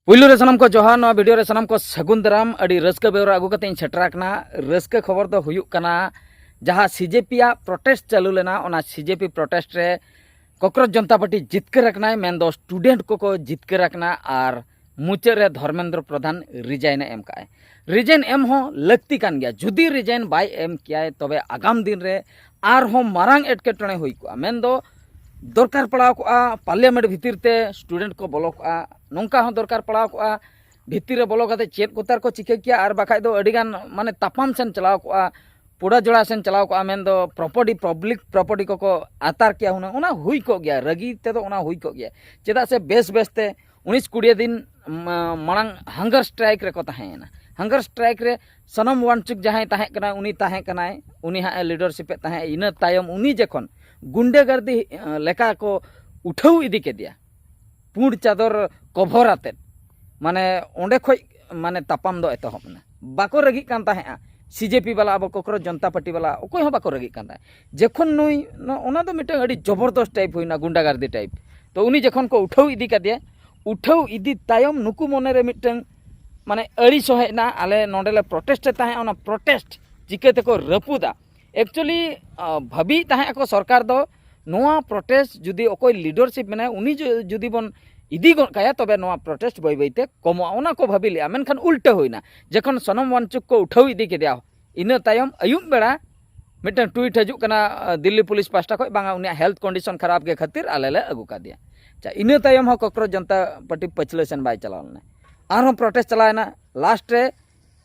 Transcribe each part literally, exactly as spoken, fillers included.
ᱯᱩᱭᱞᱩ ᱨᱮ ᱥᱟᱱᱟᱢ ᱠᱚ ᱡᱚᱦᱟᱨ᱾ ᱱᱚᱣᱟ ᱵᱷᱤᱰᱤᱭᱳ ᱨᱮ ᱥᱟᱱᱟᱢ ᱠᱚ ᱥᱟᱹᱜᱩᱱ ᱫᱟᱨᱟᱢ᱾ ᱟᱹᱰᱤ ᱨᱟᱹᱥᱠᱟᱹ ᱵᱮᱣᱨᱟ ᱟᱹᱜᱩ ᱠᱟᱛᱮ ᱤᱧ ᱥᱮᱴᱮᱨ ᱟᱠᱟᱱᱟ᱾ ᱨᱟᱹᱥᱠᱟᱹ ᱠᱷᱚᱵᱚᱨ ᱫᱚ ᱦᱩᱭᱩᱜ ᱠᱟᱱᱟ, ᱡᱟᱦᱟᱸ ᱥᱤᱡᱮᱯᱤ ᱟᱜ ᱯᱨᱚᱴᱮᱥᱴ ᱪᱟᱹᱞᱩ ᱞᱮᱱᱟ, ᱚᱱᱟ ᱥᱤᱡᱮᱯᱤ ᱯᱨᱚᱴᱮᱥᱴ ᱨᱮ ᱠᱚᱠᱨᱚᱡᱽ ᱡᱚᱱᱛᱟ ᱯᱟᱨᱴᱤ ᱡᱤᱛᱠᱟᱹᱨ ᱟᱠᱟᱱᱟᱭ, ᱢᱮᱱᱫᱚ ᱥᱴᱩᱰᱮᱱᱴ ᱠᱚᱠᱚ ᱡᱤᱛᱠᱟᱹᱨ ᱟᱠᱟᱱᱟ᱾ ᱟᱨ ᱢᱩᱪᱟᱹᱫ ᱨᱮ ᱫᱷᱚᱨᱢᱮᱱᱫᱨᱚ ᱯᱨᱚᱫᱷᱟᱱ ᱨᱤᱡᱟᱭᱤᱱ ᱮ ᱮᱢ ᱠᱟᱜᱼᱟᱭ᱾ ᱨᱤᱡᱟᱭᱤᱱ ᱮᱢ ᱦᱚᱸ ᱞᱟᱹᱠᱛᱤ ᱠᱟᱱ ᱜᱮᱭᱟ᱾ ᱡᱩᱫᱤ ᱨᱤᱡᱟᱭᱤᱱ ᱵᱟᱭ ᱮᱢ ᱠᱮᱭᱟᱭ, ᱛᱚᱵᱮ ᱟᱜᱟᱢ ᱫᱤᱱ ᱨᱮ ᱟᱨᱦᱚᱸ ᱢᱟᱨᱟᱝ ᱮᱴᱠᱮᱴᱚᱬᱮ ᱦᱩᱭ ᱠᱚᱜᱼᱟ᱾ ᱢᱮᱱᱫᱚ ᱫᱚᱨᱠᱟᱨ ᱯᱟᱲᱟᱣ ᱠᱚᱜᱼᱟ ᱯᱟᱨᱞᱤᱭᱟᱢᱮᱱᱴ ᱵᱷᱤᱛᱤᱨ ᱛᱮ ᱥᱴᱩᱰᱮᱱᱴ ᱠᱚ ᱵᱚᱞᱚ ᱠᱚᱜᱼᱟ, ᱱᱚᱝᱠᱟ ᱦᱚᱸ ᱫᱚᱨᱠᱟᱨ ᱯᱟᱲᱟᱣ ᱠᱚᱜᱼᱟ ᱵᱷᱤᱛᱤᱨ ᱨᱮ ᱵᱚᱞᱚ ᱠᱟᱛᱮ ᱪᱮᱫ ᱠᱚᱛᱟᱨ ᱠᱚ ᱪᱤᱠᱟᱹ ᱠᱮᱭᱟ, ᱟᱨ ᱵᱟᱠᱷᱟᱡ ᱫᱚ ᱟᱹᱰᱤᱜᱟᱱ ᱢᱟᱱᱮ ᱛᱟᱯᱟᱢ ᱥᱮᱱ ᱪᱟᱞᱟᱣ ᱠᱚᱜᱼᱟ, ᱯᱳᱲᱟ ᱡᱚᱲᱟ ᱥᱮᱱ ᱪᱟᱞᱟᱣ ᱠᱚᱜᱼᱟ, ᱢᱮᱱᱫᱚ ᱯᱨᱚᱯᱟᱨᱴᱤ, ᱯᱟᱵᱽᱞᱤᱠ ᱯᱨᱚᱯᱟᱨᱴᱤ ᱠᱚᱠᱚ ᱟᱛᱟᱨ ᱠᱮᱭᱟ ᱦᱩᱱᱟᱹᱝ, ᱚᱱᱟ ᱦᱩᱭ ᱠᱚᱜ ᱜᱮᱭᱟ, ᱨᱟᱹᱜᱤ ᱛᱮᱫᱚ ᱚᱱᱟ ᱦᱩᱭ ᱠᱚᱜ ᱜᱮᱭᱟ᱾ ᱪᱮᱫᱟᱜ ᱥᱮ ᱵᱮᱥ ᱵᱮᱥ ᱛᱮ ᱩᱱᱤᱥ ᱠᱩᱲᱤ ᱫᱤᱱ ᱢᱟ-, ᱢᱟᱲᱟᱝ ᱦᱟᱝᱜᱟᱨ ᱥᱴᱨᱟᱭᱤᱠ ᱨᱮᱠᱚ ᱛᱟᱦᱮᱸᱭᱮᱱᱟ᱾ ᱦᱟᱝᱜᱟᱨ ᱥᱴᱨᱟᱭᱤᱠ ᱨᱮ ᱥᱚᱱᱚᱢ ᱣᱟᱱᱪᱩᱠ ᱡᱟᱦᱟᱸᱭ ᱛᱟᱦᱮᱸ ᱠᱟᱱᱟᱭ, ᱩᱱᱤ ᱛᱟᱦᱮᱸ ᱠᱟᱱᱟᱭ, ᱩᱱᱤ ᱦᱟᱸᱜ ᱮ ᱞᱤᱰᱟᱨᱥᱤᱯ ᱮᱫ ᱛᱟᱦᱮᱸᱫ᱾ ᱤᱱᱟᱹ ᱛᱟᱭᱚᱢ ᱩᱱᱤ ᱡᱚᱠᱷᱚᱱ ᱜᱩᱱᱰᱟᱹᱜᱟᱨᱫᱤ, ᱮ, ᱞᱮᱠᱟ ᱠᱚ ᱩᱴᱷᱟᱹᱣ ᱤᱫᱤ ᱠᱮᱫᱮᱭᱟ, ᱯᱩᱸᱰ ᱪᱟᱫᱚᱨ ᱠᱚᱵᱷᱚᱨ ᱟᱛᱮᱫ, ᱢᱟᱱᱮ ᱚᱸᱰᱮ ᱠᱷᱚᱡ ᱢᱟᱱᱮ ᱛᱟᱯᱟᱢ ᱫᱚ ᱮᱛᱚᱦᱚᱵ ᱮᱱᱟ᱾ ᱵᱟᱠᱚ ᱨᱟᱹᱜᱤᱜ ᱠᱟᱱ ᱛᱟᱦᱮᱸᱜᱼᱟ, ᱥᱤᱡᱮᱯᱤ ᱵᱟᱞᱟ, ᱟᱵᱚ ᱠᱚᱠᱨᱚᱡᱽ ᱡᱚᱱᱛᱟ ᱯᱟᱨᱴᱤ ᱵᱟᱞᱟ, ᱚᱠᱚᱭ ᱦᱚᱸ ᱵᱟᱠᱚ ᱨᱟᱹᱜᱤᱜ ᱠᱟᱱ ᱛᱟᱦᱮᱸᱫ᱾ ᱡᱚᱠᱷᱚᱱ ᱱᱩᱭ ᱱᱚ-, ᱚᱱᱟ ᱫᱚ ᱢᱤᱫᱴᱟᱝ ᱟᱹᱰᱤ ᱡᱚᱵᱚᱨᱫᱚᱥ ᱴᱟᱭᱤᱯ ᱦᱩᱭᱱᱟ, ᱜᱩᱱᱰᱟᱜᱟᱨᱫᱤ ᱴᱟᱭᱤᱯ᱾ ᱛᱚ ᱩᱱᱤ ᱡᱚᱠᱷᱚᱱ ᱠᱚ ᱩᱴᱷᱟᱹᱣ ᱤᱫᱤ ᱠᱟᱫᱮᱭᱟ, ᱩᱴᱷᱟᱹᱣ ᱤᱫᱤ ᱛᱟᱭᱚᱢ ᱱᱩᱠᱩ ᱢᱚᱱᱮᱨᱮ ᱢᱤᱫᱴᱟᱝ ᱢᱟᱱᱮ ᱟᱹᱲᱤᱥ ᱦᱚᱸ ᱦᱮᱡ ᱮᱱᱟ, ᱟᱞᱮ ᱱᱚᱸᱰᱮ ᱞᱮ ᱯᱨᱚᱴᱮᱥᱴ ᱮᱫ ᱛᱟᱦᱮᱸᱫ, ᱚᱱᱟ ᱯᱨᱚᱴᱮᱥᱴ ᱪᱤᱠᱟᱹ ᱛᱮᱠᱚ ᱨᱟᱹᱯᱩᱫᱟ᱾ ᱮᱠᱪᱩᱭᱮᱞᱤ ᱵᱷᱟᱹᱵᱤᱭᱮᱫ ᱛᱟᱦᱮᱸᱫ ᱟᱠᱚ ᱥᱚᱨᱠᱟᱨ ᱫᱚ ᱱᱚᱣᱟ ᱯᱨᱚᱴᱮᱥᱴ ᱡᱩᱫᱤ ᱚᱠᱚᱭ ᱞᱤᱰᱟᱨᱥᱤᱯ ᱢᱮᱱᱟᱭᱟ, ᱩᱱᱤ ᱡᱩ-, ᱡᱩᱫᱤ ᱵᱚᱱ ᱤᱫᱤ ᱜᱚᱫ ᱠᱟᱭᱟ, ᱛᱚᱵᱮ ᱱᱚᱣᱟ ᱯᱨᱚᱴᱮᱥᱴ ᱵᱟᱹᱭ ᱵᱟᱹᱭ ᱛᱮ ᱠᱚᱢᱚᱜᱼᱟ, ᱚᱱᱟ ᱠᱚ ᱵᱷᱟᱹᱵᱤ ᱞᱮᱜᱼᱟ᱾ ᱢᱮᱱᱠᱷᱟᱱ ᱩᱞᱴᱟᱹ ᱦᱩᱭᱱᱟ᱾ ᱡᱚᱠᱷᱚᱱ ᱥᱚᱱᱚᱢ ᱣᱟᱱᱪᱩᱠ ᱠᱚ ᱩᱴᱷᱟᱹᱣ ᱤᱫᱤ ᱠᱮᱫᱮᱭᱟ, ᱤᱱᱟᱹ ᱛᱟᱭᱚᱢ ᱟᱹᱭᱩᱵ ᱵᱮᱲᱟ ᱢᱤᱫᱴᱟᱝ ᱴᱩᱭᱤᱴ ᱦᱤᱡᱩᱜ ᱠᱟᱱᱟ, ᱟ, ᱫᱤᱞᱞᱤ ᱯᱩᱞᱤᱥ ᱯᱟᱦᱴᱟ ᱠᱷᱚᱱ, ᱵᱟᱝᱟ, ᱩᱱᱤᱭᱟᱜ ᱦᱮᱞᱛᱷ ᱠᱚᱱᱰᱤᱥᱚᱱ ᱠᱷᱟᱨᱟᱯ ᱜᱮ ᱠᱷᱟᱹᱛᱤᱨ ᱟᱞᱮ ᱞᱮ ᱟᱹᱜᱩ ᱠᱟᱫᱮᱭᱟ᱾ ᱟᱪᱪᱷᱟ, ᱤᱱᱟᱹ ᱛᱟᱭᱚᱢ ᱦᱚᱸ ᱠᱚᱠᱨᱚᱡᱽ ᱡᱚᱱᱛᱟ ᱯᱟᱨᱴᱤ ᱯᱟᱹᱪᱷᱞᱟᱹ ᱥᱮᱱ ᱵᱟᱭ ᱪᱟᱞᱟᱣ ᱞᱮᱱᱟ᱾ ᱟᱨᱦᱚᱸ ᱯᱨᱚᱴᱮᱥᱴ ᱪᱟᱞᱟᱣᱮᱱᱟ᱾ ᱞᱟᱥᱴ ᱨᱮ,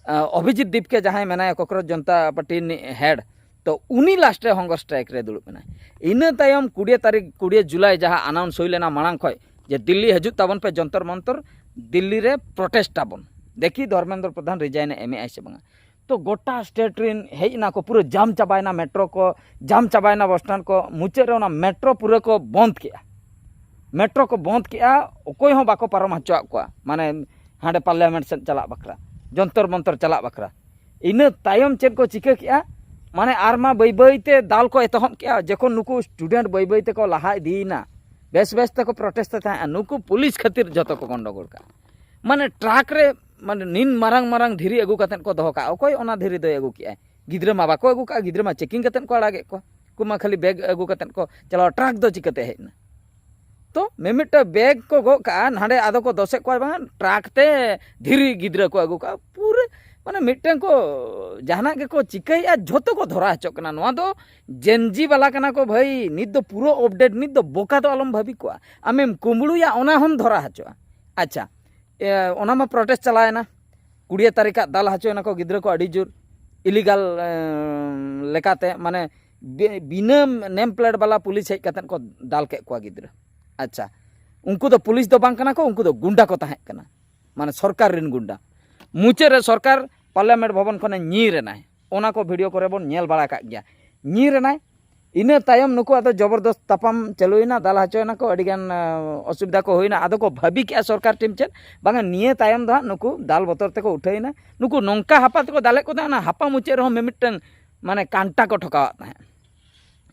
ᱟ, ᱚᱵᱷᱤᱡᱤᱛ ᱫᱤᱯᱠᱮ ᱡᱟᱦᱟᱸᱭ ᱢᱮᱱᱟᱭᱟ ᱠᱚᱠᱨᱚᱡᱽ ᱡᱚᱱᱛᱟ ᱯᱟᱨᱴᱤ ᱨᱤᱱᱤᱡ ᱦᱮᱰ, ᱛᱚ ᱩᱱᱤ ᱞᱟᱥᱴ ᱨᱮ ᱦᱚᱝᱜᱚᱨ ᱥᱴᱨᱟᱭᱤᱠ ᱨᱮ ᱫᱩᱲᱩᱵ ᱮᱱᱟᱭ᱾ ᱤᱱᱟᱹ ᱛᱟᱭᱚᱢ ᱠᱩᱲᱤ ᱛᱟᱹᱨᱤᱠᱷ, ᱠᱩᱲᱤ ᱡᱩᱞᱟᱭ ᱡᱟᱦᱟᱸ ᱟᱱᱟᱣᱩᱱᱥ ᱦᱩᱭ ᱞᱮᱱᱟ ᱢᱟᱲᱟᱝ ᱠᱷᱚᱡ, ᱡᱮ ᱫᱤᱞᱞᱤ ᱦᱤᱡᱩᱜ ᱛᱟᱵᱚᱱ ᱯᱮ ᱡᱚᱱᱛᱚᱨ ᱢᱚᱱᱛᱚᱨ, ᱫᱤᱞᱞᱤ ᱨᱮ ᱯᱨᱚᱴᱮᱥᱴ ᱟᱵᱚᱱ, ᱫᱮᱠᱷᱤ ᱫᱷᱚᱨᱢᱮᱱᱫᱨᱚ ᱯᱨᱚᱫᱷᱟᱱ ᱨᱤᱡᱟᱭᱤᱱ ᱮ ᱮᱢᱮᱜᱼᱟᱭ ᱥᱮ ᱵᱟᱝᱟ᱾ ᱛᱚ ᱜᱚᱴᱟ ᱥᱴᱮᱴ ᱨᱤᱱ ᱦᱮᱡ ᱮᱱᱟ ᱠᱚ, ᱯᱩᱨᱟᱹ ᱡᱟᱢ ᱪᱟᱵᱟᱭᱮᱱᱟ ᱢᱮᱴᱨᱳ ᱠᱚ, ᱡᱟᱢ ᱪᱟᱵᱟᱭᱮᱱᱟ ᱵᱟᱥ ᱥᱴᱮᱱᱰ ᱠᱚ᱾ ᱢᱩᱪᱟᱹᱫ ᱨᱮ ᱚᱱᱟ ᱢᱮᱴᱨᱳ ᱯᱩᱨᱟᱹ ᱠᱚ ᱵᱚᱱᱫ ᱠᱮᱜᱼᱟ᱾ ᱢᱮᱴᱨᱳ ᱠᱚ ᱵᱚᱱᱫ ᱠᱮᱜᱼᱟ, ᱚᱠᱚᱭ ᱦᱚᱸ ᱵᱟᱠᱚ ᱯᱟᱨᱚᱢ ᱦᱚᱪᱚᱣᱟᱜ ᱠᱚᱣᱟ, ᱢᱟᱱᱮ ᱦᱟᱸᱰᱮ ᱯᱟᱨᱞᱤᱭᱟᱢᱮᱱᱴ ᱥᱮᱫ ᱪᱟᱞᱟᱜ ᱵᱟᱠᱷᱨᱟ, ᱡᱚᱱᱛᱚᱨ ᱢᱚᱱᱛᱚᱨ ᱪᱟᱞᱟᱜ ᱵᱟᱠᱷᱨᱟ᱾ ᱤᱱᱟᱹ ᱛᱟᱭᱚᱢ ᱪᱮᱫ ᱠᱚ ᱪᱤᱠᱟᱹ ᱠᱮᱜᱼᱟ, ᱢᱟᱱᱮ ᱟᱨ ᱢᱟ ᱵᱟᱹᱭ ᱵᱟᱹᱭ ᱛᱮ ᱫᱟᱞ ᱠᱚ ᱮᱛᱚᱦᱚᱵ ᱠᱮᱜᱼᱟ᱾ ᱡᱚᱠᱷᱚᱱ ᱱᱩᱠᱩ ᱥᱴᱩᱰᱮᱱᱴ ᱵᱟᱹᱭ ᱵᱟᱹᱭ ᱛᱮᱠᱚ ᱞᱟᱦᱟ ᱤᱫᱤᱭᱮᱱᱟ, ᱵᱮᱥ ᱵᱮᱥ ᱛᱮᱠᱚ ᱯᱨᱚᱴᱮᱥᱴ ᱛᱟᱦᱮᱸᱜᱼᱟ, ᱱᱩᱠᱩ ᱯᱩᱞᱤᱥ ᱠᱷᱟᱹᱛᱤᱨ ᱡᱚᱛᱚ ᱠᱚ ᱜᱚᱱᱰᱚᱜᱳᱞ ᱠᱟᱜᱼᱟ᱾ ᱢᱟᱱᱮ ᱴᱨᱟᱠ ᱨᱮ ᱢᱟᱱᱮ ᱱᱤᱱ ᱢᱟᱨᱟᱝ ᱢᱟᱨᱟᱝ ᱫᱷᱤᱨᱤ ᱟᱹᱜᱩ ᱠᱟᱛᱮᱫ ᱠᱚ ᱫᱚᱦᱚ ᱠᱟᱜᱼᱟ᱾ ᱚᱠᱚᱭ ᱚᱱᱟ ᱫᱷᱤᱨᱤ ᱫᱚᱭ ᱟᱹᱜᱩ ᱠᱮᱜᱼᱟᱭ? ᱜᱤᱫᱽᱨᱟᱹ ᱢᱟ ᱵᱟᱠᱚ ᱟᱹᱜᱩ ᱠᱟᱜᱼᱟ, ᱜᱤᱫᱽᱨᱟᱹ ᱢᱟ ᱪᱮᱠᱤᱝ ᱠᱟᱛᱮᱫ ᱠᱚ ᱟᱲᱟᱜᱮᱫ ᱠᱚᱣᱟ᱾ ᱩᱱᱠᱩ ᱢᱟ ᱠᱷᱟᱹᱞᱤ ᱵᱮᱜᱽ ᱟᱹᱜᱩ ᱠᱟᱛᱮᱫ ᱠᱚ ᱪᱟᱞᱟᱣᱟ, ᱴᱨᱟᱠ ᱫᱚ ᱪᱤᱠᱟᱹᱛᱮ ᱦᱮᱡ ᱮᱱᱟ? ᱛᱚ ᱢᱤᱢᱤᱫᱴᱟᱝ ᱵᱮᱜᱽ ᱠᱚ ᱜᱚᱜ ᱠᱟᱜᱼᱟ, ᱱᱟᱸᱰᱮ ᱟᱫᱚ ᱠᱚ ᱫᱚᱥᱮᱫ ᱠᱚᱣᱟ, ᱵᱟᱝ ᱴᱨᱟᱠ ᱛᱮ ᱫᱷᱤᱨᱤ ᱜᱤᱫᱽᱨᱟᱹ ᱠᱚ ᱟᱹᱜᱩ ᱠᱟᱜᱼᱟ᱾ ᱯᱩᱨᱟᱹ ᱢᱟᱱᱮ ᱢᱤᱫᱴᱟᱝ ᱠᱚ ᱡᱟᱦᱟᱱᱟᱜ ᱜᱮᱠᱚ ᱪᱤᱠᱟᱹᱭᱮᱫᱼᱟ, ᱡᱷᱚᱛᱚ ᱠᱚ ᱫᱷᱚᱨᱟ ᱦᱚᱪᱚᱜ ᱠᱟᱱᱟ᱾ ᱱᱚᱣᱟ ᱫᱚ ᱡᱮᱱᱡᱤ ᱵᱟᱞᱟ ᱠᱟᱱᱟ ᱠᱚ ᱵᱷᱟᱹᱭ, ᱱᱤᱛ ᱫᱚ ᱯᱩᱨᱟᱹ ᱚᱯᱰᱮᱴ, ᱱᱤᱛ ᱫᱚ ᱵᱚᱠᱟ ᱫᱚ ᱟᱞᱚᱢ ᱵᱷᱟᱹᱵᱤ ᱠᱚᱣᱟ᱾ ᱟᱢᱮᱢ ᱠᱩᱢᱵᱽᱲᱩᱭᱟ ᱚᱱᱟ ᱦᱚᱸᱢ ᱫᱷᱚᱨᱟ ᱦᱚᱪᱚᱜᱼᱟ᱾ ᱟᱪᱪᱷᱟ, ᱮ, ᱚᱱᱟ ᱢᱟ ᱯᱨᱚᱴᱮᱥᱴ ᱪᱟᱞᱟᱣᱮᱱᱟ, ᱠᱩᱲᱤᱭᱟᱹ ᱛᱟᱹᱨᱤᱠᱷᱟᱜ ᱫᱟᱞ ᱦᱚᱪᱚᱭᱮᱱᱟ ᱠᱚ ᱜᱤᱫᱽᱨᱟᱹ ᱠᱚ ᱟᱹᱰᱤ ᱡᱳᱨ ᱤᱞᱤᱜᱟᱞ ᱞᱮᱠᱟᱛᱮ, ᱢᱟᱱᱮ ᱵᱤ- ᱵᱤᱱᱟᱹ ᱱᱮᱢ ᱯᱞᱮᱴ ᱵᱟᱞᱟ ᱯᱩᱞᱤᱥ ᱦᱮᱡ ᱠᱟᱛᱮᱫ ᱠᱚ ᱫᱟᱞ ᱠᱮᱫ ᱠᱚᱣᱟ ᱜᱤᱫᱽᱨᱟᱹ᱾ ᱟᱪᱪᱷᱟ, ᱩᱱᱠᱩ ᱫᱚ ᱯᱩᱞᱤᱥ ᱫᱚ ᱵᱟᱝ ᱠᱟᱱᱟ ᱠᱚ, ᱩᱱᱠᱩ ᱫᱚ ᱜᱩᱱᱰᱟ ᱠᱚ ᱛᱟᱦᱮᱸ ᱠᱟᱱᱟ, ᱢᱟᱱᱮ ᱥᱚᱨᱠᱟᱨ ᱨᱮᱱ ᱜᱩᱱᱰᱟ᱾ ᱢᱩᱪᱟᱹᱫ ᱨᱮ ᱥᱚᱨᱠᱟᱨ ᱯᱟᱨᱞᱟᱢᱮᱱᱴ ᱵᱷᱚᱵᱚᱱ ᱠᱷᱚᱱᱮ ᱧᱤᱨ ᱮᱱᱟᱭ, ᱚᱱᱟ ᱠᱚ ᱵᱷᱤᱰᱤᱭᱳ ᱠᱚᱨᱮ ᱵᱚᱱ ᱧᱮᱞ ᱵᱟᱲᱟ ᱠᱟᱜ ᱜᱮᱭᱟ᱾ ᱧᱤᱨ ᱮᱱᱟᱭ, ᱤᱱᱟᱹ ᱛᱟᱭᱚᱢ ᱱᱩᱠᱩ ᱟᱫᱚ ᱡᱚᱵᱚᱨᱫᱚᱥᱛ ᱛᱟᱯᱟᱢ ᱪᱟᱹᱞᱩᱭᱮᱱᱟ, ᱫᱟᱞ ᱦᱚᱪᱚᱭᱮᱱᱟ ᱠᱚ, ᱟᱹᱰᱤᱜᱟᱱ ᱚᱥᱩᱵᱤᱫᱷᱟ ᱠᱚ ᱦᱩᱭᱱᱟ᱾ ᱟᱫᱚ ᱠᱚ ᱵᱷᱟᱹᱵᱤ ᱠᱮᱜᱼᱟ ᱥᱚᱨᱠᱟᱨ ᱴᱤᱢ ᱪᱮᱫ ᱵᱟᱝᱟ, ᱱᱤᱭᱟᱹ ᱛᱟᱭᱚᱢ ᱫᱚ ᱦᱟᱸᱜ ᱱᱩᱠᱩ ᱫᱟᱞ ᱵᱚᱛᱚᱨ ᱛᱮᱠᱚ ᱩᱴᱷᱟᱹᱭᱮᱱᱟ᱾ ᱱᱩᱠᱩ ᱱᱚᱝᱠᱟ ᱦᱟᱯᱟ ᱛᱮᱠᱚ ᱫᱟᱞᱮᱫ ᱠᱚ ᱛᱟᱦᱮᱸᱫ, ᱚᱱᱟ ᱦᱟᱯᱟ ᱢᱩᱪᱟᱹᱫ ᱨᱮᱦᱚᱸ ᱢᱤᱢᱤᱫᱴᱟᱝ ᱢᱟᱱᱮ ᱠᱟᱱᱴᱟ ᱠᱚ ᱴᱷᱚᱠᱟᱣᱟᱫ ᱛᱟᱦᱮᱸᱫ᱾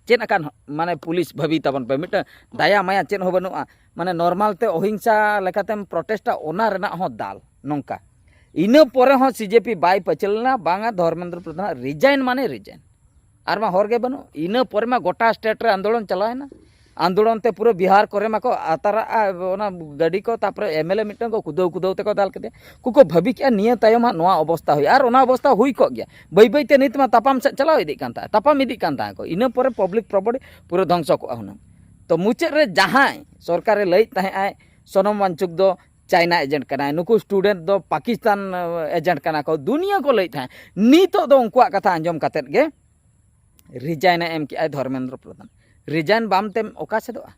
ᱪᱮᱫ ᱟᱠᱟᱱ ᱢᱟᱱᱮ ᱯᱩᱞᱤᱥ ᱵᱷᱟᱹᱵᱤ ᱛᱟᱵᱚᱱ ᱯᱮ, ᱢᱤᱫᱴᱟᱝ ᱫᱟᱭᱟ ᱢᱟᱭᱟ ᱪᱮᱫ ᱦᱚᱸ ᱵᱟᱹᱱᱩᱜᱼᱟ᱾ ᱢᱟᱱᱮ ᱱᱚᱨᱢᱟᱞ ᱛᱮ ᱚᱦᱤᱝᱥᱟ ᱞᱮᱠᱟᱛᱮᱢ ᱯᱨᱚᱴᱮᱥᱴᱟ, ᱚᱱᱟ ᱨᱮᱱᱟᱜ ᱦᱚᱸ ᱫᱟᱞ ᱱᱚᱝᱠᱟ᱾ ᱤᱱᱟᱹ ᱯᱚᱨᱮ ᱦᱚᱸ ᱥᱤᱡᱮᱯᱤ ᱵᱟᱭ ᱯᱟᱹᱪᱟᱹᱞ ᱞᱮᱱᱟ, ᱵᱟᱝᱟ ᱫᱷᱚᱨᱢᱮᱱᱫᱨᱚ ᱯᱨᱚᱫᱷᱟᱱ ᱨᱤᱡᱟᱭᱤᱱ ᱢᱟᱱᱮ ᱨᱤᱡᱟᱭᱤᱱ, ᱟᱨ ᱢᱟ ᱦᱚᱨ ᱜᱮ ᱵᱟᱹᱱᱩᱜ᱾ ᱤᱱᱟᱹ ᱯᱚᱨᱮ ᱢᱟ ᱜᱚᱴᱟ ᱥᱴᱮᱴ ᱨᱮ ᱟᱱᱫᱳᱞᱚᱱ ᱪᱟᱞᱟᱣᱮᱱᱟ᱾ ᱟᱱᱫᱳᱞᱚᱱ ᱛᱮ ᱯᱩᱨᱟᱹ ᱵᱤᱦᱟᱨ ᱠᱚᱨᱮ ᱢᱟᱠᱚ ᱟᱛᱟᱨᱟᱜᱼᱟ ᱚᱱᱟ ᱜᱟᱹᱰᱤ ᱠᱚ, ᱛᱟᱨᱯᱚᱨᱮ ᱮᱢᱮᱞᱮ ᱢᱤᱫᱴᱟᱝ ᱠᱚ ᱠᱩᱫᱟᱹᱣ ᱠᱩᱫᱟᱹᱣ ᱛᱮᱠᱚ ᱫᱟᱞ ᱠᱮᱫᱮᱭᱟ᱾ ᱠᱩ ᱠᱚ ᱵᱷᱟᱹᱵᱤ ᱠᱮᱜᱼᱟ ᱱᱤᱭᱟᱹ ᱛᱟᱭᱚᱢ ᱦᱟᱸᱜ ᱱᱚᱣᱟ ᱚᱵᱚᱥᱛᱟ ᱦᱩᱭᱩᱜᱼᱟ, ᱟᱨ ᱚᱱᱟ ᱚᱵᱚᱥᱛᱟ ᱦᱩᱭ ᱠᱚᱜ ᱜᱮᱭᱟ᱾ ᱵᱟᱹᱭ ᱵᱟᱹᱭ ᱛᱮ ᱱᱤᱛ ᱢᱟ ᱛᱟᱯᱟᱢ ᱥᱮᱫ ᱪᱟᱞᱟᱣ ᱤᱫᱤᱜ ᱠᱟᱱ ᱛᱟᱦᱮᱸᱫ, ᱛᱟᱯᱟᱢ ᱤᱫᱤᱜ ᱠᱟᱱ ᱛᱟᱦᱮᱸᱫ ᱠᱚ, ᱤᱱᱟᱹ ᱯᱚᱨᱮ ᱯᱟᱵᱽᱞᱤᱠ ᱯᱨᱚᱵᱚᱰᱤ ᱯᱩᱨᱟᱹ ᱫᱷᱚᱝᱥᱚ ᱠᱚᱜᱼᱟ ᱦᱩᱱᱟᱹᱝ᱾ ᱛᱚ ᱢᱩᱪᱟᱹᱫ ᱨᱮ ᱡᱟᱦᱟᱸᱭ ᱥᱚᱨᱠᱟᱨᱮ ᱞᱟᱹᱭᱮᱫ ᱛᱟᱦᱮᱸᱫ ᱟᱭ ᱥᱚᱱᱚᱢ ᱣᱟᱝᱪᱩᱠ ᱫᱚ ᱪᱟᱭᱱᱟ ᱮᱡᱮᱱᱴ ᱠᱟᱱᱟᱭ, ᱱᱩᱠᱩ ᱥᱴᱩᱰᱮᱱᱴ ᱫᱚ ᱯᱟᱠᱤᱥᱛᱟᱱ ᱮᱡᱮᱱᱴ ᱠᱟᱱᱟ ᱠᱚ, ᱫᱩᱱᱤᱭᱟᱹ ᱠᱚ ᱞᱟᱹᱭᱮᱫ ᱛᱟᱦᱮᱸᱫ᱾ ᱱᱤᱛᱚᱜ ᱫᱚ ᱩᱱᱠᱩᱣᱟᱜ ᱠᱟᱛᱷᱟ ᱟᱸᱡᱚᱢ ᱠᱟᱛᱮᱫ ᱜᱮ ᱨᱤᱡᱟᱭᱤᱱ ᱮ ᱮᱢ ᱠᱮᱜᱼᱟᱭ ᱫᱷᱚᱨᱢᱮᱱᱫᱨᱚ ᱯᱨᱚᱫᱷᱟᱱ᱾ ᱨᱤᱡᱟᱭᱤᱱ ᱵᱟᱢ ᱛᱮᱢ ᱚᱠᱟ ᱥᱮᱫᱚᱜᱼᱟ?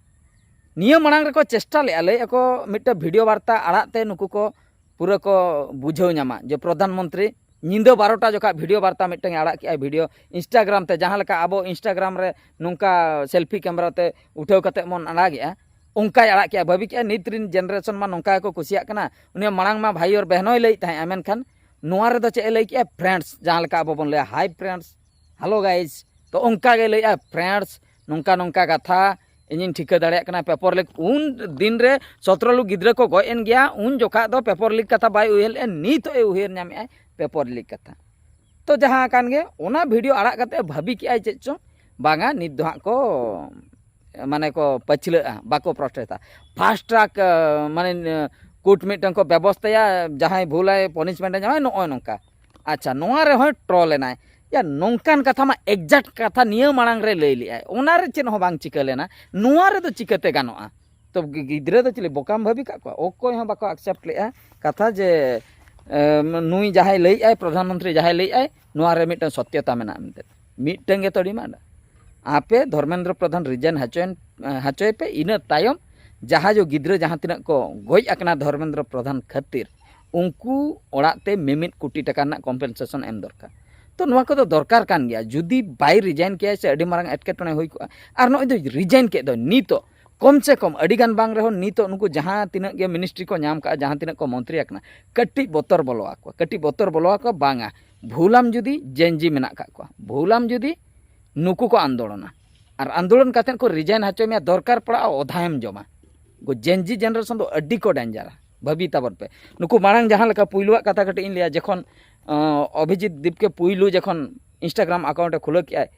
ᱱᱤᱭᱟᱹ ᱢᱟᱲᱟᱝ ᱨᱮᱠᱚ ᱪᱮᱥᱴᱟ ᱞᱮᱜᱼᱟ, ᱞᱟᱹᱭᱮᱫ ᱟᱠᱚ ᱢᱤᱫᱴᱮᱱ ᱵᱷᱤᱰᱤᱭᱳ ᱵᱟᱨᱛᱟ ᱟᱲᱟᱜ ᱛᱮ ᱱᱩᱠᱩ ᱠᱚ ᱯᱩᱨᱟᱹ ᱠᱚ ᱵᱩᱡᱷᱟᱹᱣ ᱧᱟᱢᱟ ᱡᱮ ᱯᱨᱚᱫᱷᱟᱱ ᱢᱚᱱᱛᱨᱤ ᱧᱤᱫᱟᱹ ᱵᱟᱨᱚᱴᱟ ᱡᱚᱠᱷᱟ ᱵᱷᱤᱰᱤᱭᱳ ᱵᱟᱨᱛᱟ ᱢᱤᱫᱴᱟᱝ ᱮ ᱟᱲᱟᱜ ᱠᱮᱜᱼᱟᱭ, ᱵᱷᱤᱰᱤᱭᱳ ᱤᱱᱥᱴᱟᱜᱨᱟᱢ ᱛᱮ, ᱡᱟᱦᱟᱸ ᱞᱮᱠᱟ ᱟᱵᱚ ᱤᱱᱥᱴᱟᱜᱨᱟᱢ ᱨᱮ ᱱᱚᱝᱠᱟ ᱥᱮᱞᱯᱷᱤ ᱠᱮᱢᱮᱨᱟ ᱛᱮ ᱩᱴᱷᱟᱹᱣ ᱠᱟᱛᱮ ᱵᱚᱱ ᱟᱲᱟᱜᱮᱜᱼᱟ, ᱚᱱᱠᱟᱭ ᱟᱲᱟᱜ ᱠᱮᱜᱼᱟ᱾ ᱵᱷᱟᱹᱵᱤ ᱠᱮᱜᱼᱟ ᱱᱤᱛ ᱨᱤᱱ ᱡᱮᱱᱟᱨᱮᱥᱚᱱ ᱢᱟ ᱱᱚᱝᱠᱟ ᱜᱮᱠᱚ ᱠᱩᱥᱤᱭᱟᱜ ᱠᱟᱱᱟ᱾ ᱩᱱᱤ ᱢᱟᱲᱟᱝ ᱢᱟ ᱵᱷᱟᱭ ᱟᱨ ᱵᱮᱦᱱᱚᱭ ᱞᱟᱹᱭᱮᱫ ᱛᱟᱦᱮᱸᱜᱼᱟ, ᱢᱮᱱᱠᱷᱟᱱ ᱱᱚᱣᱟ ᱨᱮᱫᱚ ᱪᱮᱫ ᱮ ᱞᱟᱹᱭ ᱠᱮᱜᱼᱟ? ᱯᱷᱨᱮᱱᱰᱥ, ᱡᱟᱦᱟᱸ ᱞᱮᱠᱟ ᱟᱵᱚ ᱵᱚᱱ ᱞᱟᱹᱭᱟ ᱦᱟᱭ ᱯᱷᱨᱮᱱᱰᱥ, ᱦᱮᱞᱳ ᱜᱟᱭᱤᱡᱽ, ᱛᱚ ᱚᱱᱠᱟ ᱜᱮ ᱞᱟᱹᱭᱮᱜᱼᱟ ᱯᱷᱨᱮᱱᱰᱥ, ᱱᱚᱝᱠᱟ ᱱᱚᱝᱠᱟ ᱠᱟᱛᱷᱟ, ᱤᱧᱤᱧ ᱴᱷᱤᱠᱟᱹ ᱫᱟᱲᱮᱭᱟᱜ ᱠᱟᱱᱟ ᱯᱮᱯᱚᱨ ᱞᱤᱠ ᱩᱱ ᱫᱤᱱ ᱨᱮ ᱥᱚᱛᱨᱚ ᱞᱮᱠ ᱜᱤᱫᱽᱨᱟᱹ ᱠᱚ ᱜᱚᱡ ᱮᱱ ᱜᱮᱭᱟ, ᱩᱱ ᱡᱚᱠᱷᱟᱜ ᱫᱚ ᱯᱮᱯᱚᱨ ᱞᱤᱠ ᱠᱟᱛᱷᱟ ᱵᱟᱭ ᱩᱭᱦᱟᱹᱨ ᱞᱮᱫᱼᱟ, ᱱᱤᱛᱚᱜ ᱮ ᱩᱭᱦᱟᱹᱨ ᱧᱟᱢᱮᱫᱼᱟᱭ ᱯᱮᱯᱚᱨ ᱞᱤᱠ ᱠᱟᱛᱷᱟ᱾ ᱛᱚ ᱡᱟᱦᱟᱸ ᱠᱟᱱ ᱜᱮ, ᱚᱱᱟ ᱵᱷᱤᱰᱤᱭᱳ ᱟᱲᱟᱜ ᱠᱟᱛᱮ ᱵᱷᱟᱹᱵᱤ ᱠᱮᱜᱼᱟᱭ ᱪᱮᱫ ᱪᱚᱝ, ᱵᱟᱝᱟ ᱱᱤᱛ ᱫᱚ ᱦᱟᱸᱜ ᱠᱚ ᱢᱟᱱᱮ ᱠᱚ ᱯᱟᱹᱪᱷᱞᱟᱹᱜᱼᱟ, ᱵᱟᱠᱚ ᱯᱨᱚᱴᱮᱥᱴᱟ᱾ ᱯᱷᱟᱥᱴ ᱴᱨᱟᱠ ᱢᱟᱱᱮ ᱠᱳᱨᱴ ᱢᱤᱫᱴᱟᱝ ᱠᱚ ᱵᱮᱵᱚᱥᱛᱟᱭᱟ, ᱡᱟᱦᱟᱸᱭ ᱵᱷᱩᱞᱟᱭ ᱯᱚᱱᱤᱥᱢᱮᱱᱴ ᱮ ᱧᱟᱢᱟᱭ, ᱱᱚᱜᱼᱚᱭ ᱱᱚᱝᱠᱟ᱾ ᱟᱪᱪᱷᱟ, ᱱᱚᱣᱟ ᱨᱮᱦᱚᱸᱭ ᱴᱨᱚᱞ ᱮᱱᱟᱭ᱾ ᱭᱟ, ᱱᱚᱝᱠᱟᱱ ᱠᱟᱛᱷᱟ ᱢᱟ ᱮᱠᱡᱟᱠᱴ ᱠᱟᱛᱷᱟ ᱱᱤᱭᱟᱹ ᱢᱟᱲᱟᱝ ᱨᱮ ᱞᱟᱹᱭ ᱞᱮᱜᱼᱟᱭ, ᱚᱱᱟ ᱨᱮ ᱪᱮᱫ ᱦᱚᱸ ᱵᱟᱝ ᱪᱤᱠᱟᱹ ᱞᱮᱱᱟ, ᱱᱚᱣᱟ ᱨᱮᱫᱚ ᱪᱤᱠᱟᱹᱛᱮ ᱜᱟᱱᱚᱜᱼᱟ? ᱛᱚ ᱜᱤ- ᱜᱤᱫᱽᱨᱟᱹ ᱫᱚ ᱪᱤᱞᱤ ᱵᱚᱠᱟᱢ ᱵᱷᱟᱹᱵᱤ ᱠᱟᱜ ᱠᱚᱣᱟ? ᱚᱠᱚᱭ ᱦᱚᱸ ᱵᱟᱠᱚ ᱟᱠᱥᱮᱯᱴ ᱞᱮᱜᱼᱟ ᱠᱟᱛᱷᱟ ᱡᱮ ᱮᱢ, ᱱᱩᱭ ᱡᱟᱦᱟᱸᱭ ᱞᱟᱹᱭᱮᱜᱼᱟᱭ, ᱯᱨᱚᱫᱷᱟᱱ ᱢᱚᱱᱛᱨᱤ ᱡᱟᱦᱟᱸᱭ ᱞᱟᱹᱭᱮᱜᱼᱟᱭ, ᱱᱚᱣᱟ ᱨᱮ ᱢᱤᱫᱴᱟᱝ ᱥᱚᱛᱭᱚᱛᱟ ᱢᱮᱱᱟᱜᱼᱟ ᱢᱮᱱᱛᱮ᱾ ᱢᱤᱫᱴᱟᱝ ᱜᱮᱛᱚ ᱰᱤᱢᱟᱱᱰ, ᱟᱯᱮ ᱫᱷᱚᱨᱢᱮᱱᱫᱨᱚ ᱯᱨᱚᱫᱷᱟᱱ ᱨᱤᱡᱟᱭᱤᱱ ᱦᱚᱪᱚᱭᱮᱱ ᱦᱚᱪᱚᱭ ᱯᱮ, ᱤᱱᱟᱹ ᱛᱟᱭᱚᱢ ᱡᱟᱦᱟᱸ ᱡᱚ ᱜᱤᱫᱽᱨᱟᱹ ᱡᱟᱦᱟᱸ ᱛᱤᱱᱟᱹᱜ ᱠᱚ ᱜᱚᱡ ᱟᱠᱟᱱᱟ ᱫᱷᱚᱨᱢᱮᱱᱫᱨᱚ ᱯᱨᱚᱫᱷᱟᱱ ᱠᱷᱟᱹᱛᱤᱨ, ᱩᱱᱠᱩ ᱚᱲᱟᱜ ᱛᱮ ᱢᱤᱢᱤᱫ ᱠᱳᱴᱤ ᱴᱟᱠᱟ ᱨᱮᱱᱟᱜ ᱠᱚᱢᱯᱮᱱᱥᱮᱥᱚᱱ ᱮᱢ ᱫᱚᱨᱠᱟᱨ᱾ ᱛᱚ ᱱᱚᱣᱟ ᱠᱚᱫᱚ ᱫᱚᱨᱠᱟᱨ ᱠᱟᱱ ᱜᱮᱭᱟ᱾ ᱡᱩᱫᱤ ᱵᱟᱭ ᱨᱤᱡᱟᱭᱤᱱ ᱠᱮᱭᱟᱭ ᱥᱮ, ᱟᱹᱰᱤ ᱢᱟᱨᱟᱝ ᱮᱴᱠᱮᱴᱚᱬᱮ ᱦᱩᱭ ᱠᱚᱜᱼᱟ᱾ ᱟᱨ ᱱᱚᱜᱼᱚᱭ ᱫᱚ ᱨᱤᱡᱟᱭᱤᱱ ᱠᱮᱫ ᱫᱚ, ᱱᱤᱛᱚᱜ ᱠᱚᱢ ᱥᱮ ᱠᱚᱢ ᱟᱹᱰᱤ ᱜᱟᱱ ᱵᱟᱝ ᱨᱮᱦᱚᱸ, ᱱᱤᱛᱚᱜ ᱱᱩᱠᱩ ᱡᱟᱦᱟᱸ ᱛᱤᱱᱟᱹᱜ ᱜᱮ ᱢᱤᱱᱤᱥᱴᱨᱤ ᱠᱚ ᱧᱟᱢ ᱠᱟᱜᱼᱟ, ᱡᱟᱦᱟᱸ ᱛᱤᱱᱟᱹᱜ ᱠᱚ ᱢᱚᱱᱛᱨᱤ ᱟᱠᱟᱱᱟ, ᱠᱟᱹᱴᱤᱡ ᱵᱚᱛᱚᱨ ᱵᱚᱞᱚ ᱟᱠᱚᱣᱟ, ᱠᱟᱹᱴᱤᱡ ᱵᱚᱛᱚᱨ ᱵᱚᱞᱚ ᱟᱠᱚᱣᱟ, ᱵᱟᱝᱟ ᱵᱷᱩᱞᱟᱢ ᱡᱩᱫᱤ ᱡᱮᱱᱡᱤ ᱢᱮᱱᱟᱜ ᱠᱟᱜ ᱠᱚᱣᱟ, ᱵᱷᱩᱞᱟᱢ ᱡᱩᱫᱤ ᱱᱩᱠᱩ ᱠᱚ ᱟᱱᱫᱳᱞᱚᱱᱟ, ᱟᱨ ᱟᱱᱫᱳᱞᱚᱱ ᱠᱟᱛᱮᱫ ᱠᱚ ᱨᱤᱡᱟᱭᱤᱱ ᱦᱚᱪᱚᱭ ᱢᱮᱭᱟ, ᱫᱚᱨᱠᱟᱨ ᱯᱟᱲᱟᱜᱼᱟ ᱚᱫᱷᱟᱭᱮᱢ ᱡᱚᱢᱟ᱾ ᱩᱱᱠᱩ ᱡᱮᱱᱡᱤ ᱡᱮᱱᱟᱨᱮᱥᱚᱱ ᱫᱚ ᱟᱹᱰᱤ ᱠᱚ ᱰᱮᱧᱡᱟᱨᱟ, ᱵᱷᱟᱹᱵᱤ ᱛᱟᱵᱚᱱ ᱯᱮ᱾ ᱱᱩᱠᱩ ᱢᱟᱲᱟᱝ ᱡᱟᱦᱟᱸ ᱞᱮᱠᱟ ᱯᱩᱭᱞᱩᱣᱟᱜ ᱠᱟᱛᱷᱟ ᱠᱟᱹᱴᱤᱡ ᱤᱧ ᱞᱟᱹᱭᱟ, ᱡᱚᱠᱷᱚᱱ ᱟᱸ, ᱚᱵᱷᱤᱡᱤᱛ ᱫᱤᱯᱠᱮ ᱯᱩᱭᱞᱩ ᱡᱚᱠᱷᱚᱱ ᱤᱱᱥᱴᱟᱜᱨᱟᱢ ᱟᱠᱟᱣᱩᱱᱴ ᱮ ᱠᱷᱩᱞᱟᱹᱣ ᱠᱮᱜᱼᱟᱭ,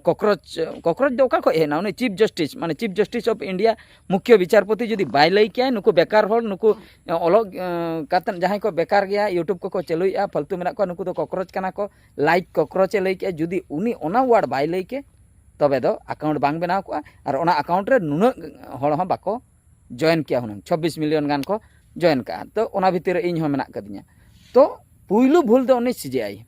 ᱠᱚᱠᱨᱳᱪ, ᱠᱚᱠᱨᱳᱪ ᱫᱚ ᱚᱠᱟ ᱠᱷᱚᱡ ᱦᱮᱡ ᱮᱱᱟ? ᱩᱱᱤ ᱪᱤᱯ ᱡᱟᱥᱴᱤᱥ, ᱢᱟᱱᱮ ᱪᱤᱯ ᱡᱟᱥᱴᱤᱥ ᱚᱯᱷ ᱤᱱᱰᱤᱭᱟ, ᱢᱩᱠᱷᱭᱚ ᱵᱤᱪᱟᱨᱯᱚᱛᱤ ᱡᱩᱫᱤ ᱵᱟᱭ ᱞᱟᱹᱭ ᱠᱮᱭᱟᱭ, ᱱᱩᱠᱩ ᱵᱮᱠᱟᱨ ᱦᱚᱲ, ᱱᱩᱠᱩ ᱚᱞᱚᱜ ᱮᱸ, ᱠᱟᱛᱮᱫ ᱡᱟᱦᱟᱸᱭ ᱠᱚ ᱵᱮᱠᱟᱨ ᱜᱮᱭᱟ, ᱭᱩᱴᱩᱵᱽ ᱠᱚᱠᱚ ᱪᱟᱹᱞᱩᱭᱮᱫᱼᱟ, ᱯᱷᱟᱞᱛᱩ ᱢᱮᱱᱟᱜ ᱠᱚᱣᱟ, ᱱᱩᱠᱩ ᱫᱚ ᱠᱚᱠᱨᱳᱪ ᱠᱟᱱᱟ ᱠᱚ, ᱞᱟᱭᱤᱠ ᱠᱚᱠᱨᱳᱪ ᱮ ᱞᱟᱹᱭ ᱠᱮᱜᱼᱟ᱾ ᱡᱩᱫᱤ ᱩᱱᱤ ᱚᱱᱟ ᱣᱟᱨᱰ ᱵᱟᱭ ᱞᱟᱹᱭ ᱠᱮ, ᱛᱚᱵᱮ ᱫᱚ ᱟᱠᱟᱣᱩᱱᱴ ᱵᱟᱝ ᱵᱮᱱᱟᱣ ᱠᱚᱜᱼᱟ, ᱟᱨ ᱚᱱᱟ ᱟᱠᱟᱣᱩᱱᱴ ᱨᱮ ᱱᱩᱱᱟᱹᱜ ᱦᱚᱲ ᱦᱚᱸ ᱵᱟᱠᱚ ᱡᱚᱭᱮᱱ ᱠᱮᱭᱟ, ᱦᱩᱱᱟᱹᱝ ᱪᱷᱚᱵᱵᱤᱥ ᱢᱤᱞᱤᱭᱚᱱ ᱜᱟᱱ ᱠᱚ ᱡᱚᱭᱮᱱ ᱠᱟᱜᱼᱟ᱾ ᱛᱚ ᱚᱱᱟ ᱵᱷᱤᱛᱤᱨ ᱨᱮ ᱤᱧ ᱦᱚᱸ ᱢᱮᱱᱟᱜ ᱠᱟᱫᱤᱧᱟ᱾ ᱛᱚ ᱯᱩᱭᱞᱩ ᱵᱷᱩᱞ ᱫᱚ ᱩᱱᱤ ᱥᱤᱡᱮ ᱟᱭ,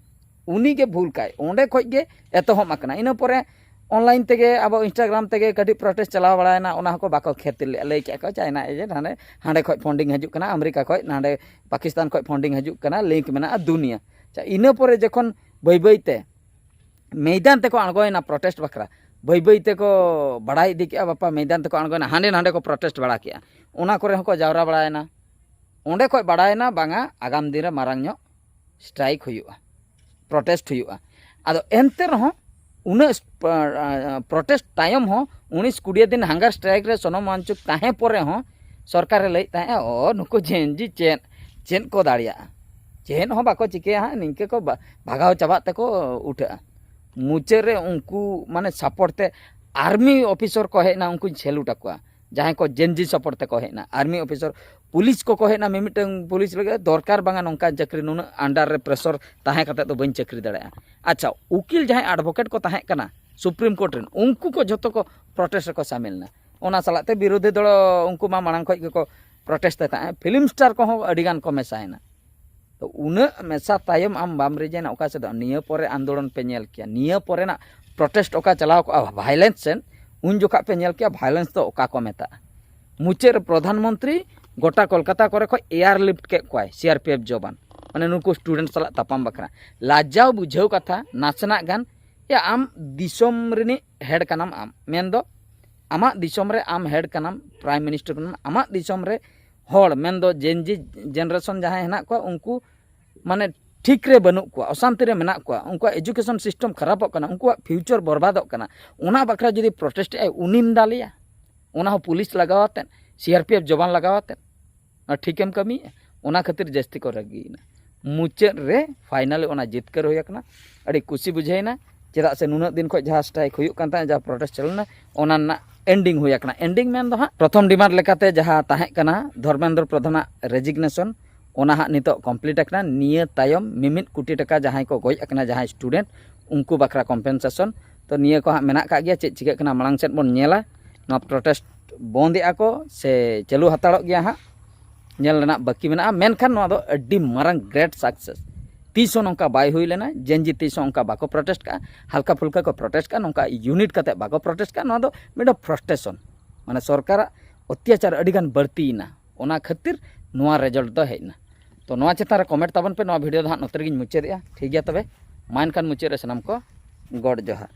ᱩᱱᱤ ᱜᱮ ᱵᱷᱩᱞ ᱠᱟᱭ, ᱚᱸᱰᱮ ᱠᱷᱚᱡ ᱜᱮ ᱮᱛᱚᱦᱚᱵ ᱟᱠᱟᱱᱟ᱾ ᱤᱱᱟᱹ ᱯᱚᱨᱮ ᱚᱱᱞᱟᱭᱤᱱ ᱛᱮᱜᱮ, ᱟᱵᱚ ᱤᱱᱥᱴᱟᱜᱨᱟᱢ ᱛᱮᱜᱮ ᱠᱟᱹᱴᱤᱡ ᱯᱨᱚᱴᱮᱥᱴ ᱪᱟᱞᱟᱣ ᱵᱟᱲᱟᱭᱮᱱᱟ, ᱚᱱᱟ ᱦᱚᱸᱠᱚ ᱵᱟᱠᱚ ᱠᱷᱮᱛ ᱞᱮᱫᱼᱟ, ᱞᱟᱹᱭ ᱠᱮᱫᱼᱟ ᱠᱚ ᱪᱟᱭᱱᱟ ᱮᱡᱮᱱᱴ, ᱦᱟᱸᱰᱮ ᱦᱟᱸᱰᱮ ᱠᱷᱚᱡ ᱯᱷᱚᱱᱰᱤᱝ ᱦᱤᱡᱩᱜ ᱠᱟᱱᱟ, ᱟᱢᱮᱨᱤᱠᱟ ᱠᱷᱚᱡ, ᱱᱟᱸᱰᱮ ᱯᱟᱠᱤᱥᱛᱟᱱ ᱠᱷᱚᱡ ᱯᱷᱚᱱᱰᱤᱝ ᱦᱤᱡᱩᱜ ᱠᱟᱱᱟ, ᱞᱤᱝᱠ ᱢᱮᱱᱟᱜᱼᱟ ᱫᱩᱱᱤᱭᱟᱹ᱾ ᱟᱪᱪᱷᱟ, ᱤᱱᱟᱹ ᱯᱚᱨᱮ ᱡᱚᱠᱷᱚᱱ ᱵᱟᱹᱭ ᱵᱟᱹᱭ ᱛᱮ ᱢᱮᱭᱫᱟᱱ ᱛᱮᱠᱚ ᱟᱬᱜᱚᱭᱮᱱᱟ ᱯᱨᱚᱴᱮᱥᱴ ᱵᱟᱠᱷᱨᱟ, ᱵᱟᱹᱭ ᱵᱟᱹᱭ ᱛᱮᱠᱚ ᱵᱟᱲᱟᱭ ᱤᱫᱤ ᱠᱮᱜᱼᱟ, ᱵᱟᱯᱟ ᱢᱮᱭᱫᱟᱱ ᱛᱮᱠᱚ ᱟᱬᱜᱚᱭᱮᱱᱟ, ᱦᱟᱸᱰᱮ ᱱᱟᱸᱰᱮ ᱠᱚ ᱯᱨᱚᱴᱮᱥᱴ ᱵᱟᱲᱟ ᱠᱮᱜᱼᱟ, ᱚᱱᱟ ᱠᱚᱨᱮ ᱦᱚᱸᱠᱚ ᱡᱟᱣᱨᱟ ᱵᱟᱲᱟᱭᱮᱱᱟ᱾ ᱚᱸᱰᱮ ᱠᱷᱚᱡ ᱵᱟᱲᱟᱭᱮᱱᱟ ᱵᱟᱝᱟ ᱟᱜᱟᱢ ᱫᱤᱱ ᱨᱮ ᱢᱟᱨᱟᱝ ᱧᱚᱜ ᱥᱴᱨᱟᱭᱤᱠ ᱦᱩᱭᱩᱜᱼᱟ, ᱯᱨᱚᱴᱮᱥᱴ ᱦᱩᱭᱩᱜᱼᱟ᱾ ᱟᱫᱚ ᱮᱱᱛᱮ ᱨᱮᱦᱚᱸ ᱩᱱᱟᱹᱜ ᱯᱨᱚᱴᱮᱥᱴ ᱛᱟᱭᱚᱢ ᱦᱚᱸ, ᱩᱱᱤᱥ ᱠᱩᱲᱤ ᱫᱤᱱ ᱦᱟᱝᱜᱟᱨ ᱥᱴᱨᱟᱭᱤᱠ ᱨᱮ ᱥᱚᱱᱚᱢ ᱣᱟᱝᱪᱩᱠ ᱛᱟᱦᱮᱸ ᱯᱚᱨᱮ ᱦᱚᱸ ᱥᱚᱨᱠᱟᱨᱮ ᱞᱟᱹᱭᱮᱫ ᱛᱟᱦᱮᱸᱫ, ᱚ, ᱱᱩᱠᱩ ᱡᱮᱱᱡᱤ ᱪᱮᱫ, ᱪᱮᱫ ᱠᱚ ᱫᱟᱲᱮᱭᱟᱜᱼᱟ, ᱪᱮᱫ ᱦᱚᱸ ᱵᱟᱠᱚ ᱪᱤᱠᱟᱹᱭᱟ ᱦᱟᱸᱜ, ᱱᱤᱝᱠᱟᱹ ᱠᱚ ᱵᱟ-, ᱵᱷᱟᱜᱟᱣ ᱪᱟᱵᱟᱜ ᱛᱮᱠᱚ ᱩᱴᱷᱟᱹᱜᱼᱟ᱾ ᱢᱩᱪᱟᱹᱫ ᱨᱮ ᱩᱱᱠᱩ ᱢᱟᱱᱮ ᱥᱟᱯᱳᱨᱴ ᱛᱮ ᱟᱨᱢᱤ ᱚᱯᱷᱤᱥᱟᱨ ᱠᱚ ᱦᱮᱡ ᱮᱱᱟ, ᱩᱱᱠᱩᱧ ᱥᱮᱞᱩᱴ ᱟᱠᱚᱣᱟ᱾ ᱡᱟᱦᱟᱸᱭ ᱠᱚ ᱡᱮᱱᱡᱤ ᱥᱟᱯᱳᱨᱴ ᱛᱮᱠᱚ ᱦᱮᱡ ᱮᱱᱟ, ᱟᱨᱢᱤ ᱚᱯᱷᱤᱥᱟᱨ, ᱯᱩᱞᱤᱥ ᱠᱚᱠᱚ ᱦᱮᱡ ᱮᱱᱟ, ᱢᱤᱢᱤᱫᱴᱟᱝ ᱯᱩᱞᱤᱥ ᱞᱟᱹᱜᱤᱫ ᱫᱚᱨᱠᱟᱨ ᱵᱟᱝᱟ ᱱᱚᱝᱠᱟ ᱪᱟᱹᱠᱨᱤ, ᱱᱩᱱᱟᱹᱜ ᱟᱱᱰᱟᱨ ᱨᱮ ᱯᱨᱮᱥᱚᱨ ᱛᱟᱦᱮᱸ ᱠᱟᱛᱮ ᱫᱚ ᱵᱟᱹᱧ ᱪᱟᱹᱠᱨᱤ ᱫᱟᱲᱮᱭᱟᱜᱼᱟ᱾ ᱟᱪᱪᱷᱟ, ᱩᱠᱤᱞ ᱡᱟᱦᱟᱸᱭ ᱮᱰᱵᱷᱳᱠᱮᱴ ᱠᱚ ᱛᱟᱦᱮᱸ ᱠᱟᱱᱟ ᱥᱩᱯᱨᱤᱢ ᱠᱳᱨᱴ ᱨᱮᱱ, ᱩᱱᱠᱩ ᱠᱚ ᱡᱷᱚᱛᱚ ᱠᱚ ᱯᱨᱚᱴᱮᱥᱴ ᱨᱮᱠᱚ ᱥᱟᱢᱤᱞ ᱮᱱᱟ᱾ ᱚᱱᱟ ᱥᱟᱞᱟᱜ ᱛᱮ ᱵᱤᱨᱳᱫᱷᱤ ᱫᱚᱞ ᱩᱱᱠᱩ ᱢᱟ ᱢᱟᱲᱟᱝ ᱠᱷᱚᱱ ᱜᱮᱠᱚ ᱯᱨᱚᱴᱮᱥᱴ ᱮᱫ ᱛᱟᱦᱮᱸᱫ, ᱯᱷᱤᱞᱢ ᱥᱴᱟᱨ ᱠᱚᱦᱚᱸ ᱟᱹᱰᱤ ᱜᱟᱱ ᱠᱚ ᱢᱮᱥᱟᱭᱮᱱᱟ᱾ ᱛᱚ ᱩᱱᱟᱹᱜ ᱢᱮᱥᱟ ᱛᱟᱭᱚᱢ ᱟᱢ ᱵᱟᱢ ᱨᱤᱡᱟᱭᱤᱱᱟ ᱚᱠᱟ ᱥᱮᱫ? ᱱᱤᱭᱟᱹ ᱯᱚᱨᱮ ᱟᱱᱫᱳᱞᱚᱱ ᱯᱮ ᱧᱮᱞ ᱠᱮᱭᱟ, ᱱᱤᱭᱟᱹ ᱯᱚᱨᱮᱱᱟᱜ ᱯᱨᱚᱴᱮᱥᱴ ᱚᱠᱟ ᱪᱟᱞᱟᱣ ᱠᱚᱜᱼᱟ ᱵᱷᱟᱭᱞᱮᱱᱥ ᱥᱮᱫ, ᱩᱱ ᱡᱚᱠᱷᱟᱜ ᱯᱮ ᱧᱮᱞ ᱠᱮᱭᱟ ᱵᱷᱟᱭᱞᱮᱱᱥ ᱫᱚ ᱚᱠᱟ ᱠᱚ ᱢᱮᱛᱟᱜᱼᱟ᱾ ᱢᱩᱪᱟᱹᱫ ᱨᱮ ᱯᱨᱚᱫᱷᱟᱱ ᱢᱚᱱᱛᱨᱤ ᱜᱚᱴᱟ ᱠᱳᱞᱠᱟᱛᱟ ᱠᱚᱨᱮ ᱠᱷᱚᱱ ᱮᱭᱟᱨ ᱞᱤᱯᱴ ᱠᱮᱫ ᱠᱚᱣᱟᱭ ᱥᱤ ᱟᱨ ᱯᱤ ᱮᱯᱷ ᱡᱚᱵᱟᱱ, ᱢᱟᱱᱮ ᱱᱩᱠᱩ ᱥᱴᱩᱰᱮᱱᱴ ᱥᱟᱞᱟᱜ ᱛᱟᱯᱟᱢ ᱵᱟᱠᱷᱨᱟ᱾ ᱞᱟᱡᱟᱣ ᱵᱩᱡᱷᱟᱹᱣ ᱠᱟᱛᱷᱟ ᱱᱟᱥᱮᱱᱟᱜ ᱜᱟᱱ᱾ ᱭᱟ, ᱟᱢ ᱫᱤᱥᱚᱢ ᱨᱤᱱᱤᱡ ᱦᱮᱰ ᱠᱟᱱᱟᱢ, ᱟᱢ ᱢᱮᱱᱫᱚ ᱟᱢᱟᱜ ᱫᱤᱥᱚᱢ ᱨᱮ ᱟᱢ ᱦᱮᱰ ᱠᱟᱱᱟᱢ, ᱯᱨᱟᱭᱤᱢ ᱢᱤᱱᱤᱥᱴᱟᱨ ᱠᱟᱱᱟᱢ, ᱟᱢᱟᱜ ᱫᱤᱥᱚᱢ ᱨᱮ ᱦᱚᱲ, ᱢᱮᱱᱫᱚ ᱡᱮᱱᱡᱤ ᱡᱮᱱᱟᱨᱮᱥᱚᱱ ᱡᱟᱦᱟᱸᱭ ᱦᱮᱱᱟᱜ ᱠᱚᱣᱟ, ᱩᱱᱠᱩ ᱢᱟᱱᱮ ᱴᱷᱤᱠ ᱨᱮ ᱵᱟᱹᱱᱩᱜ ᱠᱚᱣᱟ, ᱚᱥᱟᱱᱛᱤ ᱨᱮ ᱢᱮᱱᱟᱜ ᱠᱚᱣᱟ, ᱩᱱᱠᱩᱣᱟᱜ ᱮᱡᱩᱠᱮᱥᱚᱱ ᱥᱤᱥᱴᱮᱢ ᱠᱷᱟᱨᱟᱯᱚᱜ ᱠᱟᱱᱟ, ᱩᱱᱠᱩᱣᱟᱜ ᱯᱷᱤᱭᱩᱪᱟᱨ ᱵᱚᱨᱵᱟᱫᱚᱜ ᱠᱟᱱᱟ᱾ ᱚᱱᱟ ᱵᱟᱠᱷᱨᱟ ᱡᱩᱫᱤ ᱯᱨᱚᱴᱮᱥᱴ ᱮᱫ ᱟᱭ, ᱩᱱᱤᱢ ᱫᱟᱞᱮᱭᱟ? ᱚᱱᱟ ᱦᱚᱸ ᱯᱩᱞᱤᱥ ᱞᱟᱜᱟᱣ ᱟᱛᱮᱫ, ᱥᱤ ᱟᱨ ᱯᱤ ᱮᱯᱷ ᱡᱚᱵᱟᱱ ᱞᱟᱜᱟᱣ ᱟᱛᱮᱫ, ᱚᱱᱟ ᱴᱷᱤᱠᱮᱢ ᱠᱟᱹᱢᱤᱭᱮᱫᱼᱟ? ᱚᱱᱟ ᱠᱷᱟᱹᱛᱤᱨ ᱡᱟᱹᱥᱛᱤ ᱠᱚ ᱨᱟᱹᱜᱤᱭᱮᱱᱟ᱾ ᱢᱩᱪᱟᱹᱫ ᱨᱮ ᱯᱷᱟᱭᱱᱟᱞᱤ ᱚᱱᱟ ᱡᱤᱛᱠᱟᱹᱨ ᱦᱩᱭ ᱟᱠᱟᱱᱟ᱾ ᱟᱹᱰᱤ ᱠᱩᱥᱤ ᱵᱩᱡᱷᱟᱹᱣᱮᱱᱟ, ᱪᱮᱫᱟᱜ ᱥᱮ ᱱᱩᱱᱟᱹᱜ ᱫᱤᱱ ᱠᱷᱚᱱ ᱡᱟᱦᱟᱸ ᱥᱴᱨᱟᱭᱤᱠ ᱦᱩᱭᱩᱜ ᱠᱟᱱ ᱛᱟᱦᱮᱸᱫ, ᱡᱟᱦᱟᱸ ᱯᱨᱚᱴᱮᱥᱴ ᱪᱟᱹᱞᱩ ᱞᱮᱱᱟ, ᱚᱱᱟ ᱨᱮᱱᱟᱜ ᱮᱱᱰᱤᱝ ᱦᱩᱭ ᱟᱠᱟᱱᱟ᱾ ᱮᱱᱰᱤᱝ ᱢᱮᱱ ᱫᱚ ᱦᱟᱸᱜ ᱯᱨᱚᱛᱷᱚᱢ ᱰᱤᱢᱟᱱᱰ ᱞᱮᱠᱟᱛᱮ ᱡᱟᱦᱟᱸ ᱛᱟᱦᱮᱸ ᱠᱟᱱᱟ ᱫᱷᱚᱨᱢᱮᱱᱫᱨᱚ ᱯᱨᱚᱫᱷᱟᱱᱟᱜ ᱨᱮᱡᱤᱜᱱᱮᱥᱚᱱ, ᱚᱱᱟ ᱦᱟᱸᱜ ᱱᱤᱛᱚᱜ ᱠᱚᱢᱯᱞᱤᱴ ᱟᱠᱟᱱᱟ᱾ ᱱᱤᱭᱟᱹ ᱛᱟᱭᱚᱢ ᱢᱤᱢᱤᱫ ᱠᱳᱴᱤ ᱴᱟᱠᱟ ᱡᱟᱦᱟᱸᱭ ᱠᱚ ᱜᱚᱡ ᱟᱠᱟᱱᱟ, ᱡᱟᱦᱟᱸᱭ ᱥᱴᱩᱰᱮᱱᱴ, ᱩᱱᱠᱩ ᱵᱟᱠᱷᱨᱟ ᱠᱚᱢᱯᱮᱱᱥᱮᱥᱚᱱ᱾ ᱛᱚ ᱱᱤᱭᱟᱹ ᱠᱚ ᱦᱟᱸᱜ ᱢᱮᱱᱟᱜ ᱠᱟᱜ ᱜᱮᱭᱟ, ᱪᱮᱫ ᱪᱤᱠᱟᱹᱜ ᱠᱟᱱᱟ ᱢᱟᱲᱟᱝ ᱥᱮᱫ ᱵᱚᱱ ᱧᱮᱞᱟ᱾ ᱱᱚᱣᱟ ᱯᱨᱚᱴᱮᱥᱴ ᱵᱚᱱᱫ ᱮᱜᱼᱟ ᱠᱚ ᱥᱮ ᱪᱟᱹᱞᱩ ᱦᱟᱛᱟᱲᱚᱜ ᱜᱮᱭᱟ ᱦᱟᱸᱜ, ᱧᱮᱞ ᱨᱮᱱᱟᱜ ᱵᱟᱹᱠᱤ ᱢᱮᱱᱟᱜᱼᱟ᱾ ᱢᱮᱱᱠᱷᱟᱱ ᱱᱚᱣᱟ ᱫᱚ ᱟᱹᱰᱤ ᱢᱟᱨᱟᱝ ᱜᱨᱮᱴ ᱥᱟᱠᱥᱮᱥ᱾ ᱛᱤᱥ ᱦᱚᱸ ᱱᱚᱝᱠᱟ ᱵᱟᱭ ᱦᱩᱭ ᱞᱮᱱᱟ, ᱡᱮᱱᱡᱤ ᱛᱤᱥ ᱦᱚᱸ ᱚᱱᱠᱟ ᱵᱟᱠᱚ ᱯᱨᱚᱴᱮᱥᱴ ᱠᱟᱜᱼᱟ, ᱦᱟᱞᱠᱟ ᱯᱷᱩᱞᱠᱟ ᱠᱚ ᱯᱨᱚᱴᱮᱥᱴ ᱠᱟᱜᱼᱟ, ᱱᱚᱝᱠᱟ ᱤᱭᱩᱱᱤᱴ ᱠᱟᱛᱮ ᱵᱟᱠᱚ ᱯᱨᱚᱴᱮᱥᱴ ᱠᱟᱜᱼᱟ᱾ ᱱᱚᱣᱟ ᱫᱚ ᱢᱤᱫᱴᱟᱝ ᱯᱨᱚᱥᱴᱮᱥᱚᱱ, ᱢᱟᱱᱮ ᱥᱚᱨᱠᱟᱨᱟᱜ ᱚᱛᱛᱟᱪᱟᱨ ᱟᱹᱰᱤ ᱜᱟᱱ ᱵᱟᱹᱲᱛᱤᱭᱮᱱᱟ, ᱚᱱᱟ ᱠᱷᱟᱹᱛᱤᱨ ᱱᱚᱣᱟ ᱨᱮᱡᱟᱞᱴ ᱫᱚ ᱦᱮᱡ ᱮᱱᱟ᱾ ᱛᱚ ᱱᱚᱣᱟ ᱪᱮᱛᱟᱱ ᱨᱮ ᱠᱚᱢᱮᱱᱴ ᱛᱟᱵᱚᱱ ᱯᱮ᱾ ᱱᱚᱣᱟ ᱵᱷᱤᱰᱤᱭᱳ ᱫᱚ ᱦᱟᱸᱜ ᱱᱚᱛᱮ ᱨᱮᱜᱮᱧ ᱢᱩᱪᱟᱹᱫᱮᱜᱼᱟ, ᱴᱷᱤᱠ ᱜᱮᱭᱟ? ᱛᱚᱵᱮ ᱢᱟ ᱮᱱᱠᱷᱟᱱ ᱢᱩᱪᱟᱹᱫ ᱨᱮ ᱥᱟᱱᱟᱢ ᱠᱚ ᱜᱚᱰ ᱡᱚᱦᱟᱨ᱾